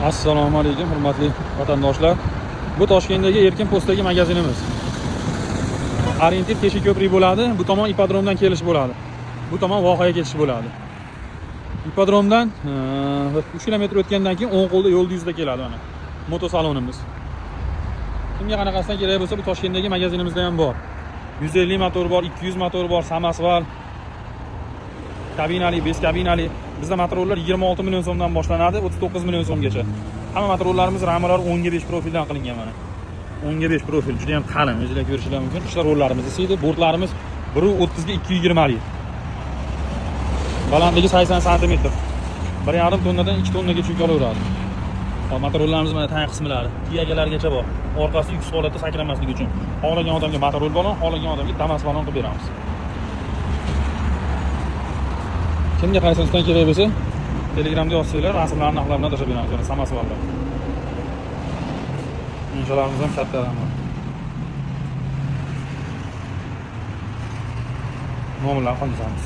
Assalomu alaykum, hurmatli vatandoshlar. Bu Toshkentdagi Erkin postdagi magazinimiz. Orientir Teshik ko'prik bo'ladi. Bu tomon ipodromdan kelish bo'ladi. Bu tomon vohaga ketish bo'ladi. Ipodromdan 3 kilometr o'tgandan keyin o'ng qo'lda yo'l yuzida keladi mana. Motosalonimiz. Kimga qanaqasidan kerak bo'lsa, bu Toshkentdagi magazinimizda ham bor. 150 motor bor, 200 motor bor, samosval, kabinali, без kabinali. Bizda motorlar 26 million so'mdan boshlanadi, 39 million so'mgacha. Hamma motorlarimiz ramalar 10 ga 5 profildan qilingan mana. 10 ga 5 profil juda ham qalin, o'zinglar ko'rishingiz mumkin. Qishda rollarimiz isiydi, bortlarimiz 1.30 ga 220 lik. Balandligi 80 sm. 1,5 tonnadan 2 tonnagacha yuk olaveradi. Hop, motorlarimiz mana tang qismlari, tiyagalargacha bor. Orqasi yuksak holatda sakramasligi uchun. Xohlagan odamga motorol balon, xohlagan odamga Damas balon qilib beramiz. Kimga qaysinisidan kerak bo'lsa, Telegramda yozsanglar, rasmlarni narxlarini tashlab beramiz, mana samosvallar. Insholarimiz ham katta hamma. Nomerlarni qoldiramiz.